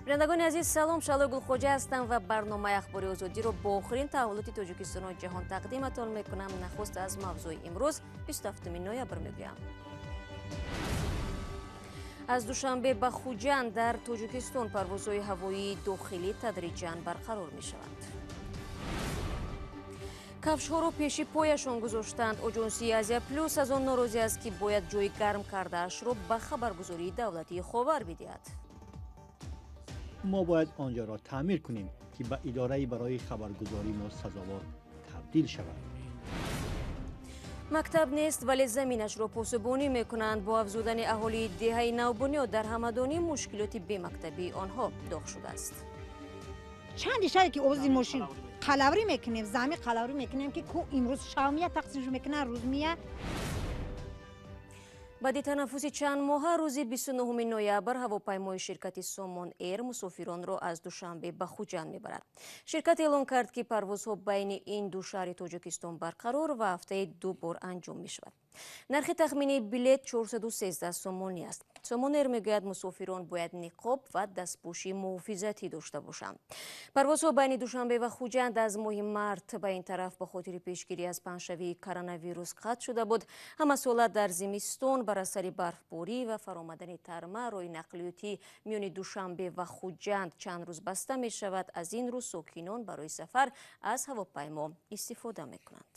Бинандагони азиз, салом. Шаҳло Гулхоҷа ҳастам ва барномаи Ахбори Озодиро бо охирин таҳаввулоти Тоҷикистону ҷаҳон тақдиматон мекунам. Нахуст аз мавзӯи имрӯз, 27 ноябр, мегӯям. Аз Душанбе ба Хуҷанд дар Тоҷикистон парвозҳои ҳавоии дохилӣ тадриҷан барқарор мешаванд. Кафшҳоро пеши пояшон гузоштанд. Оҷонсии Азия Плюс аз он норозӣ аст, ки бояд ҷои гарм кардаашро ба хабаргузории давлатии Ховар бидиҳад. Мо бояд он ҷоро таъмир кунем, ки ба идораи барои хабаргузории мо сазовор табдил шавад. Мактаб нест, вале заминашро посубонӣ мекунанд. Бо афзудани аҳолии деҳаи Навбунёд дар Ҳамадонӣ мушкилоти бемактабии онҳо доғ шудааст. Чанди шаре ки овози мошин қалаврӣ мекунем, зами қалаврӣ мекунем, ки ку имрӯз шав мия, тақсимш мекунан, рӯз мия. Баъди танаффуси чанд моҳа, рӯзи 29 ноябр ҳавопаймои ширкати Сомон Эйр мусофиронро аз Душанбе ба Хуҷанд мебарад. Ширкат эълон кард, ки парвозҳо байни ин ду шаҳри Тоҷикистон барқарор ва ҳафтаи ду бор анҷом мешавад. Нархи тахминии билет 413 сомонӣ аст. Сомон Эйр мегӯяд, мусофирон бояд ниқоб ва дастпӯши муҳофизатӣ дошта бошанд. Парвозҳо байни Душанбе ва Хуҷанд аз моҳи март ба ин тараф ба хотири пешгирӣ аз паҳншавии коронавирус қатъ шуда буд. Ҳамасола дар зимистон бар асари барфборӣ ва фаромадани тарма роҳи нақлиётӣ миёни Душанбе ва Хуҷанд чанд рӯз баста мешавад. Аз ин рӯ сокинон барои сафар аз ҳавопаймо истифода мекунанд.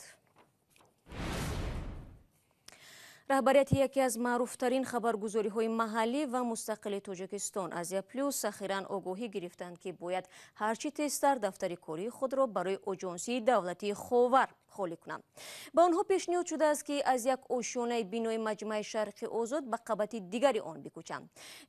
Раҳбарияти яке аз маъруфтарин хабаргузориҳои маҳаллӣ ва мустақили Тоҷикистон, Азия Плюс, ахиран огоҳӣ гирифтанд, ки бояд ҳарчи тезтар дафтари кории худро барои оҷонсии давлатии Ховар холӣ кунанд. Ба онҳо пешниҳод шудааст, ки аз як ошёнаи бинои Маҷмаи Шарқи Озод ба қабати дигари он бикӯчанд,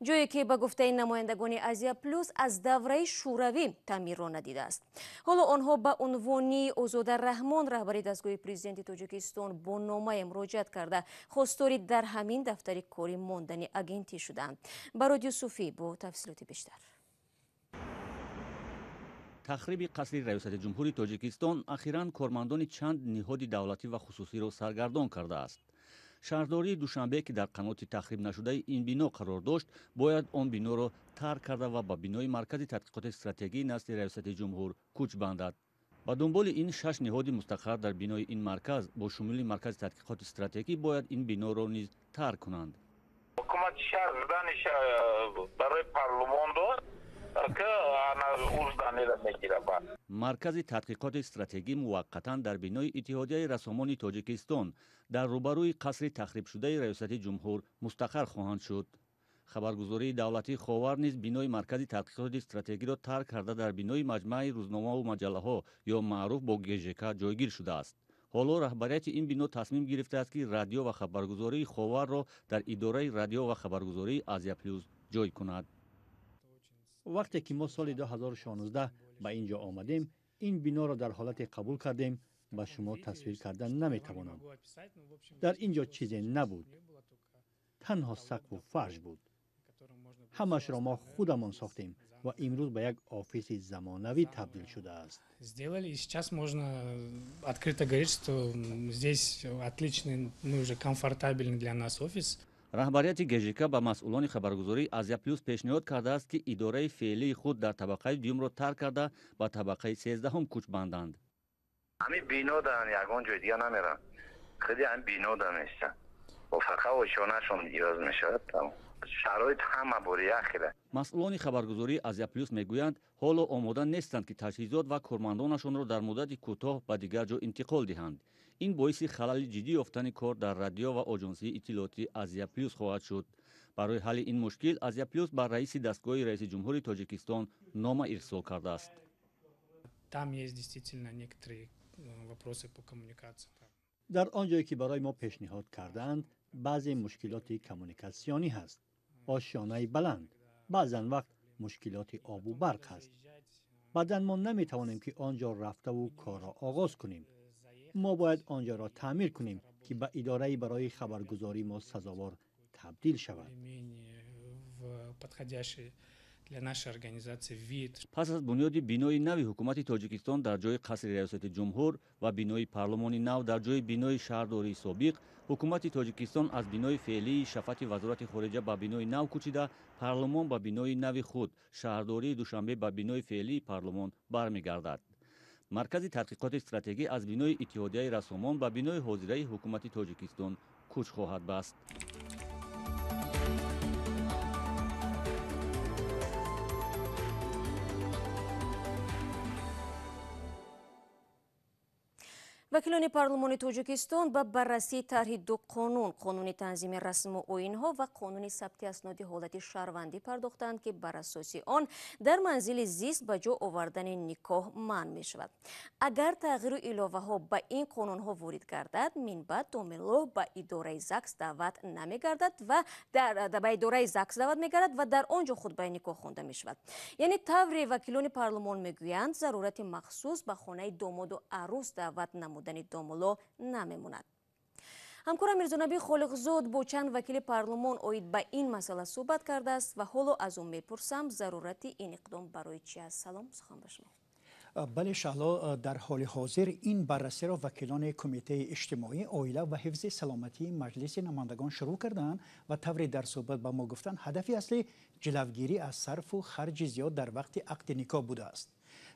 ҷое ки, ба гуфтаи намояндагони Азия Плюс, аз давраи Шӯравӣ таъмирро надидааст. Ҳоло онҳо ба унвони Озода Раҳмон, раҳбари дастгоҳи президенти Тоҷикистон, бо номае муроҷиат карда, хостори дар ҳамин дафтари корӣ мондани агентӣ шуданд. Барод Юсуфӣ бо тафсилоти бештар. Тахриби қасри раёсати ҷумҳури Тоҷикистон ахиран кормандони чанд ниҳоди давлатӣ ва хусусиро саргардон кардааст. Шаҳрдории Душанбе, ки дар қаноти тахриб нашудаи ин бино қарор дошт, бояд он биноро тарк карда ва ба бинои Маркази тадқиқоти стратегии назди раёсати ҷумҳур кӯч бандад. Ба дунболи ин шаш ниҳоди мустақар дар бинои ин марказ, бо шумули Маркази тадқиқоти стратегӣ, бояд ин биноро низ тарк кунанд. Ҳукумати шаҳр зданиша барои парлумон дод. Маркази тадқиқоти стратегӣ муваққатан дар бинои Иттиҳодияи рассомони Тоҷикистон дар рӯбарӯи қасри тахрибшудаи раёсати ҷумҳур мустақар хоҳанд шуд. Хабаргузории давлатии Ховар низ бинои Маркази тадқиқоти стратегиро тарк карда, дар бинои Маҷмааи рӯзномаву маҷаллаҳо ё маъруф бо ГЖК ҷойгир шудааст. Ҳоло раҳбарияти ин бино тасмим гирифтааст, ки радио ва хабаргузории Ховарро дар идораи радио ва хабаргузории Азия Плюс ҷой кунад. Вақте ки мо соли 2016 ба ин ҷо омадем, ин биноро дар ҳолате қабул кардем, ба шумо тасвир карда наметавонам. Дар ин ҷо чизе набуд, танҳо сақфу фарш буд. Ҳамашро мо худамон сохтем ва имрӯз ба як офиси замонавӣ табдил шудааст. Сделали, и сейчас можно открыто говорить, что здесь отличный, ну, уже комфортабельный для нас офис. Раҳбарияти ГЖК ба масъулони хабаргузории Азия Плюс пешниҳод кардааст, ки идораи феълии худ дар табақаи дуюмро тарк карда, ба табақаи 13-ҳум кӯч банданд. Ҳамин бино дан ягон ҷой дига намерам, худи ҳамин бино да меистам, бо фақат ошёнашон иваз мешавад, шароит ҳама бори яхела. Масъулони хабаргузории Азия Плюс мегӯянд, ҳоло омода нестанд, ки таҷҳизот ва кормандонашонро дар муддати кӯтоҳ ба дигар ҷо интиқол диҳанд. Ин боиси халали ҷиддӣ ёфтани кор дар радио ва оҷонсии иттилоотии Азия Плюс хоҳад шуд. Барои ҳалли ин мушкил Азия Плюс ба раиси дастгоҳи раиси ҷумҳури Тоҷикистон нома ирсол кардааст. Там есть действительно некоторые вопросы по коммуникации. Дар он ҷое, ки барои мо пешниҳод кардаанд, баъзе мушкилоти коммуникатсионӣ ҳаст. Ошёнаи баланд, баъзан вақт мушкилоти обу барқ ҳаст. Баъдан мо наметавонем, ки он ҷо рафтаву корро оғоз кунем. Мо бояд он ҷоро таъмир кунем, ки ба идораи барои хабаргузории мо сазовор табдил шавад. В подходящей для нашей организации вид. Пас аз бунёди бинои нави ҳукумати Тоҷикистон дар ҷои қасри раёсати ҷумҳур ва бинои парлумони нав дар ҷои бинои шаҳрдории собиқ, ҳукумати Тоҷикистон аз бинои феълии шафати вазорати хориҷа ба бинои нав кӯчида, парлумон ба бинои нави худ, шаҳрдории Душанбе ба бинои феълии парлумон бармегардад. Маркази тадқиқоти стратегӣ аз бинои Иттиҳодияи рассомон ба бинои ҳозираи ҳукумати Тоҷикистон кӯч хоҳад баст. Вакилони парлумони Тоҷикистон ба баррасии тарҳи ду қонун, қонуни танзими расму оинҳо ва қонуни сабти асноди ҳолати шаҳрвандӣ пардохтанд, ки бар асоси он дар манзили зист ба ҷо овардани никоҳ манъ мешавад. Агар тағйиру иловаҳо ба ин қонунҳо ворид гардад, минбаъд домилло ба идораи ЗАГС даъват намегардад ва ба идораи ЗАГС даъват мегардад ва дар он ҷо хутбаи никоҳ хонда мешавад. Яъне тавре вакилони парлумон мегӯянд, зарурати махсус ба хонаи домоду арӯс даъват намуд дани домулло намемонад. Ҳамкорам Мирзонаби Холиқзод бо чанд вакили парлумон оид ба ин масъала суҳбат кардааст ва ҳоло аз ӯ мепурсам зарурати ин иқдом барои чи аст. Салом, сухан ба шумо. Бале Шаҳло, дар ҳоли ҳозир ин баррасиро вакилони кумитаи иҷтимоӣ, оила ва ҳифзи саломатии Маҷлиси намояндагон шурӯъ карданд ва тавре дар суҳбат ба мо гуфтанд, ҳадафи аслӣ ҷилавгирӣ аз сарфу харҷи зиёд дар вақти ақди никоҳ будааст.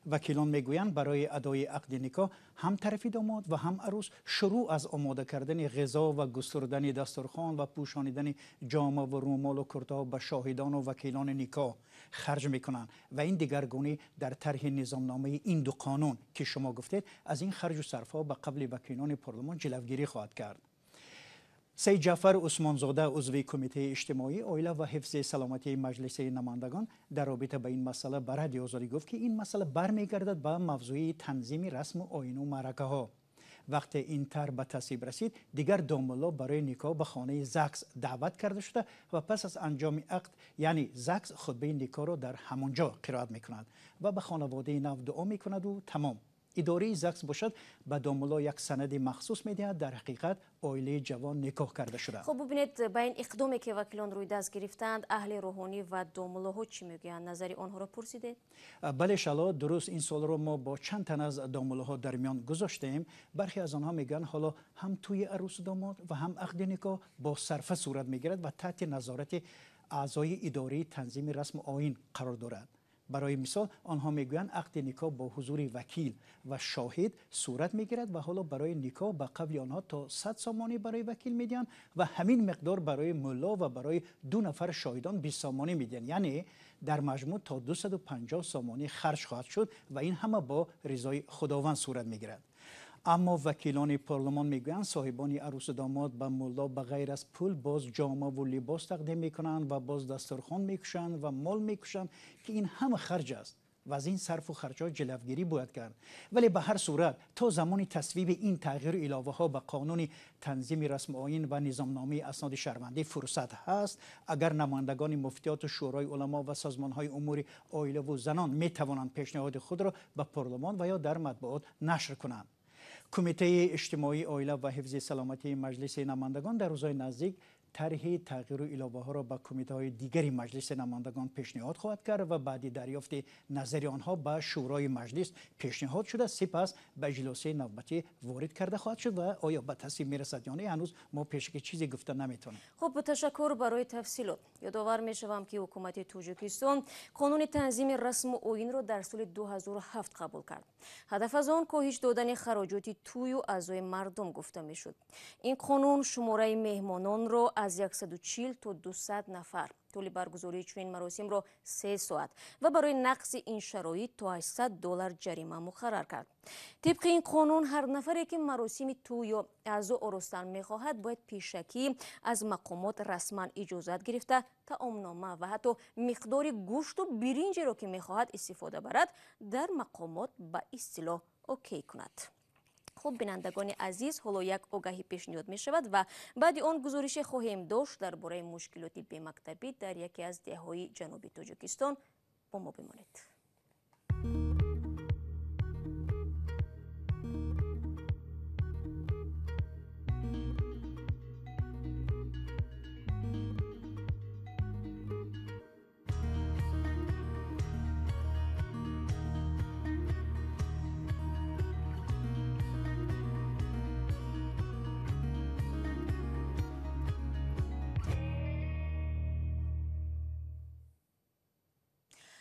Вакилон мегӯянд, барои адои ақди никоҳ ҳам тарафи домод ва ҳам арӯс шурӯъ аз омода кардани ғизо ва густурдани дастурхон ва пӯшонидани ҷома ва рӯмолу куртаҳо ба шоҳидону вакилони никоҳ харҷ мекунанд ва ин дигаргунӣ дар тарҳи низомномаи ин ду қонун ки шумо гуфтед, аз ин харҷу сарфҳо ба қавли вакилони парлумон ҷилавгирӣ хоҳад кард. Саид Ҷаъфар Усмонзода, узви кумитаи иҷтимоӣ, оила ва ҳифзи саломатии Маҷлиси намояндагон, дар робита ба ин масъала ба Радиои Озодӣ гуфт, ки ин масъала бармегардад ба мавзӯи танзими расму оину маъракаҳо. Вақте ин тарҳ ба тасвиб расид, дигар домулло барои никоҳ ба хонаи ЗАГС даъват карда шуда ва пас аз анҷоми ақд, яъне ЗАГС хутбаи никоҳро дар ҳамон ҷо қироат мекунад ва ба хонаводаи нав дуо мекунаду тамом. Идораи ЗАГС бошад ба домулло як санади махсус медиҳад, дар ҳақиқат оилаи ҷавон никоҳ карда шуда. Хуб, бубинед, ба ин иқдоме ки вакилон рӯи даст гирифтаанд, аҳли рӯҳонӣ ва домуллоҳо чӣ мегӯянд? Назари онҳоро пурсидед? Бале Шаҳло, дуруст, ин суолро мо бо чанд тан аз домуллоҳо дар миён гузоштем. Бархе аз онҳо мегӯянд, ҳоло ҳам тӯи арӯсу домод ва ҳам ақди никоҳ бо сарфа сурат мегирад ва таҳти назорати аъзои идораи танзими расму оин қарор дорад. Барои мисол, онҳо мегӯянд ақди никоҳ бо ҳузури вакил ва шоҳид сурат мегирад ва ҳоло барои никоҳ ба қавли онҳо то 100 сомонӣ барои вакил медиҳанд ва ҳамин миқдор барои мулло ва барои ду нафар шоҳидон 20 сомонӣ медиҳанд. Яъне дар маҷмӯъ то 250 сомонӣ харҷ хоҳад шуд ва ин ҳама бо ризои Худованд сурат мегирад. Аммо вакилони парлумон мегӯянд, соҳибони арӯсу домод ба мулло ба ғайр аз пул боз ҷома ва либос тақдим мекунанд ва боз дастурхон мекушанд ва мол мекушанд, ки ин ҳама харҷ аст ва аз ин сарфу харҷҳо ҷилавгирӣ бояд кард. Вале ба ҳар сурат то замони тасвиби ин тағйиру иловаҳо ба қонуни танзими расму оин ва низомномаи асноди шаҳрвандӣ фурсат ҳаст, агар намояндагони муфтиёту шӯрои уламо ва созмонҳои умури оилаву занон метавонанд пешниҳоди худро ба парлумон ва ё дар матбуот нашр кунанд. Кумитаи иҷтимоӣ, оила ва ҳифзи саломатии Маҷлиси намояндагон дар рӯзҳои наздик тарҳи тағйиру иловаҳоро ба кумитаҳои дигари Маҷлиси намояндагон пешниҳод хоҳад кард ва баъди дарёфти назари онҳо ба Шӯрои Маҷлис пешниҳод шуда, сипас ба иҷлосияи навбатӣ ворид карда хоҳад шуд ва оё ба тасвиб мерасад ё не, ҳанӯз мо пешакӣ чизе гуфта наметавонем. Хуб, ташаккур барои тафсилот. Ёдовар мешавам, ки ҳукумати Тоҷикистон қонуни танзими расму оинро дар соли 2007 қабул кард. Ҳадаф аз он коҳиш додани хароҷоти тӯю аъзои мардум гуфта мешуд. Ин қонун шумораи меҳмононро аз 140 то 200 нафар, тӯли баргузории чунин маросимро 3 соат ва барои нақси ин шароит то $800 ҷарима муқаррар кард. Тибқи ин қонун ҳар нафаре ки маросими тӯ ё аъзо оростан мехоҳад, бояд пешакӣ аз мақомот расман иҷозат гирифта, таомнома ва ҳатто миқдори гӯшту биринҷеро ки мехоҳад истифода барад, дар мақомот ба истилоҳ окей кунад. Хуб, бинандагони азиз, ҳоло як огаҳӣ пешниҳод мешавад ва баъди он гузорише хоҳем дошт дар бораи мушкилоти бемактабӣ дар яке аз деҳҳои ҷануби Тоҷикистон. Бо мо бимонед.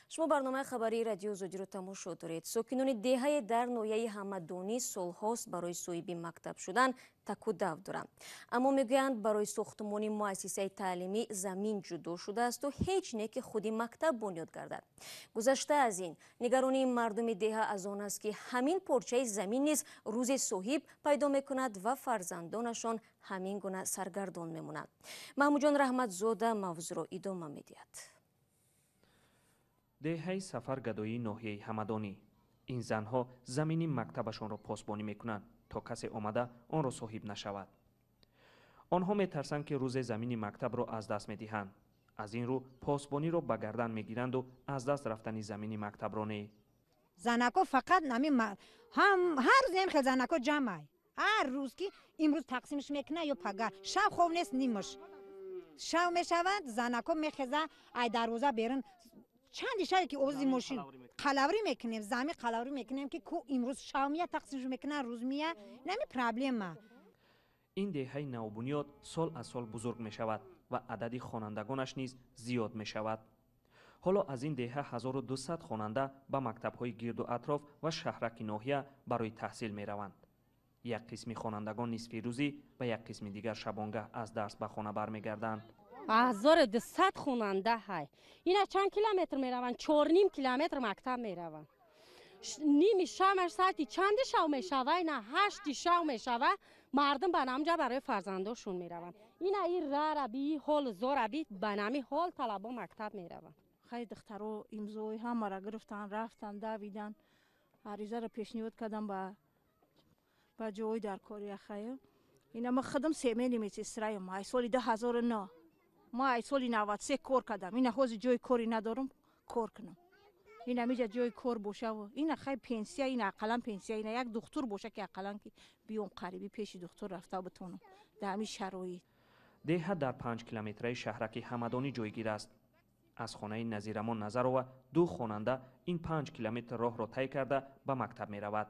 Шумо барномаи хабарии Радио Озодиро тамошо доред. Сокинони деҳае дар ноҳияи Ҳамадонӣ солҳост барои соҳиби мактаб шудан таку дав доранд. Аммо мегӯянд, барои сохтмони муассисаи таълимӣ замин ҷудо шудаасту ҳеҷ не ки худи мактаб бунёд гардад. Гузашта аз ин, нигаронии мардуми деҳа аз он аст, ки ҳамин порчаи замин низ рӯзе соҳиб пайдо мекунад ва фарзандонашон ҳамин гуна саргардон мемонанд. Маҳмудҷон Раҳматзода мавзӯъро идома медиҳад. Деҳаи Сафаргадоии ноҳияи Ҳамадонӣ. Ин занҳо замини мактабашонро посбонӣ мекунанд, то касе омада онро соҳиб нашавад. Онҳо метарсанд, ки рӯзе замини мактабро аз даст медиҳанд. Аз ин рӯ посбониро ба гардан мегиранду аз даст рафтани замини мактабро не. Занако фақат ҳар рӯз хел занако ҷамъай. Ҳар рӯз ки имрӯз тақсимш мекунад ё пага. Шаб хоб нест, нимаш. Шав мешавад, занако мехеза, ай дарвоза берун. Чанди шаве ки овози мошин қалаврӣ мекунем, замин қалаврӣ мекунем, ки ку имрӯз шав мия тақсимш мекунад, рӯз мия. Нами проблема. Ин деҳаи навбунёд сол аз сол бузург мешавад ва адади хонандагонаш низ зиёд мешавад. Ҳоло аз ин деҳа 1200 хонанда ба мактабҳои гирду атроф ва шаҳраки ноҳия барои таҳсил мераванд. Як қисми хонандагон нисфи рӯзӣ ва як қисми дигар шабонгаҳ аз дарс ба хона бармегарданд. 1200 хонанда ҳай. Ина чанд километр мераванд? 4,5 километр мактаб мераванд. Ними шамаш соати чанди шав мешава? Ина 8 шав мешава. Мардум ба намҷа барои фарзандошон мераванд. Ина и рараби, и ҳол зораби, ба нами ҳол талабо мактаб мераванд. Хай духтаро имзои ҳамаро гирифтан, рафтан, давидан, аризаро пешниҳод кардан ба ҷои даркори ахая. Ина ма худам семени медсестраям. Ай соли 2009. Ма ай соли 93 кор кардам. Ина ҳозир ҷои кори надорам, кор кунам. Ина миҷа ҷои кор бошаву. Ина хай пенсия, ина ақаллан пенсия, ина як духтур боша ки ақаллан ки биём қариби пеши духтур рафта битонам. Дар ҳамин шароит. Деҳа дар 5 километраи шаҳраки Ҳамадонӣ ҷойгир аст. Аз хонаи Назирамон Назарова ду хонанда ин 5 километр роҳро тай карда ба мактаб меравад.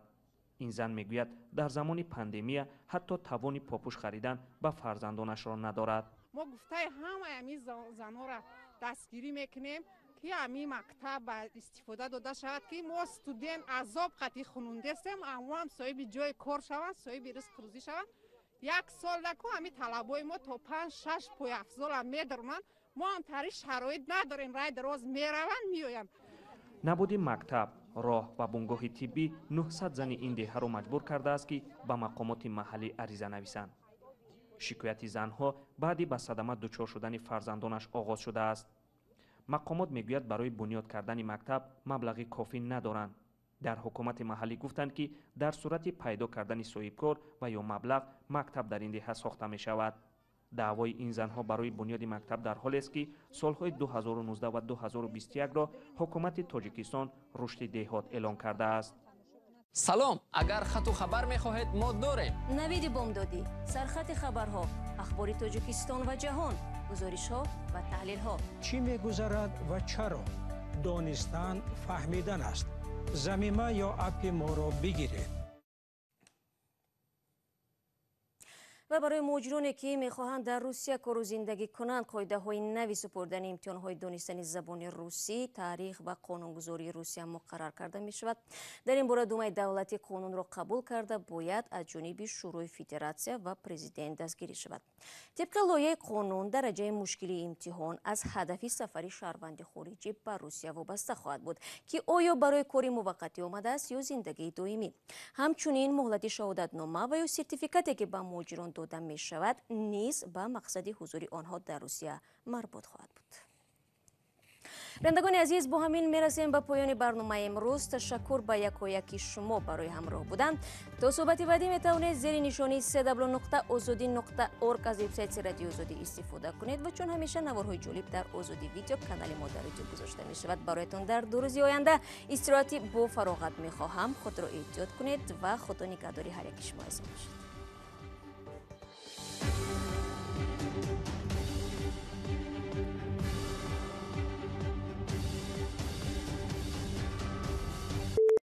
Ин зан мегӯяд, дар замони пандемия ҳатто тавони попуш харидан ба фарзандонашро надорад. Мо гуфтаи ҳамаи ҳамин занҳоро дастгирӣ мекунем, ки ҳамин мактаб ба истифода дода шавад, ки мо студент азоб қатъи хунундестем, аммо ҳам соҳиби ҷои кор шаванд, соҳиби ризқ рӯзӣ шаванд. Як сол наку ҳамин талабои мо то 5-6 пойафзолам медарунанд. Мо ҳам тари шароит надорем, рай дароз мераванд, меоянд. Набуди мактаб, роҳ ва бунгоҳи тиббӣ 900 зани ин деҳаро маҷбур кардааст, ки ба мақомоти маҳаллӣ ариза нависанд. Шикояти занҳо баъди ба садама дучор шудани фарзандонаш оғоз шудааст. Мақомот мегӯяд, барои бунёд кардани мактаб маблағи кофӣ надоранд. Дар ҳукумати маҳаллӣ гуфтанд, ки дар сурати пайдо кардани соҳибкор ва ё маблағ мактаб дар ин деҳа сохта мешавад. Даъвои ин занҳо барои бунёди мактаб дар ҳолест, ки солҳои 2019 ва 2021-ро ҳукумати Тоҷикистон рушди деҳот эълон кардааст. Салом, агар хату хабар мехоҳед, мо дорем. Навиди бомдодӣ, сархати хабарҳо, ахбори Тоҷикистон ва ҷаҳон, гузоришҳо ва таҳлилҳо. Чӣ мегузарад ва чаро? Донистан фаҳмидан аст. Замима ё аппи моро бигиред. Ва барои муҳоҷироне ки мехоҳанд дар Русия кору зиндагӣ кунанд, қоидаҳои нави супурдани имтиҳонҳои донистани забони русӣ, таърих ва қонунгузории Русия муқаррар карда мешавад. Дар ин бора Думаи давлатӣ қонунро қабул карда, бояд аз ҷониби Шӯрои Федератсия ва президент дастгирӣ шавад. Тибқи лоиҳаи қонун, дараҷаи мушкилии имтиҳон аз ҳадафи сафари шаҳрванди хориҷӣ ба Русия вобаста хоҳад буд, ки оё барои кори муваққатӣ омадааст ё зиндагии доимӣ. Ҳамчунин муҳлати шаҳодатнома ва ё сертификате ки ба муҳоҷирон дода мешавад, низ ба мақсади ҳузури онҳо дар Русия марбут хоҳад буд. Бинандагони азиз, бо ҳамин мерасем ба поёни барномаи имрӯз. Ташаккур ба якояки шумо барои ҳамроҳ будан. То суҳбати баъдӣ метавонед зери нишони www.ozodi.org аз вебсайти Радиои Озодӣ истифода кунед ва чун ҳамеша наворҳои ҷолиб дар Озодӣ видео канали мо дар ютуб гузошта мешавад. Бароятон дар 2 рӯзи оянда истироҳати бо фароғат мехоҳам. Худро эҳтиёт кунед ва худо нигаҳдори ҳар яки шумо азиз бошад.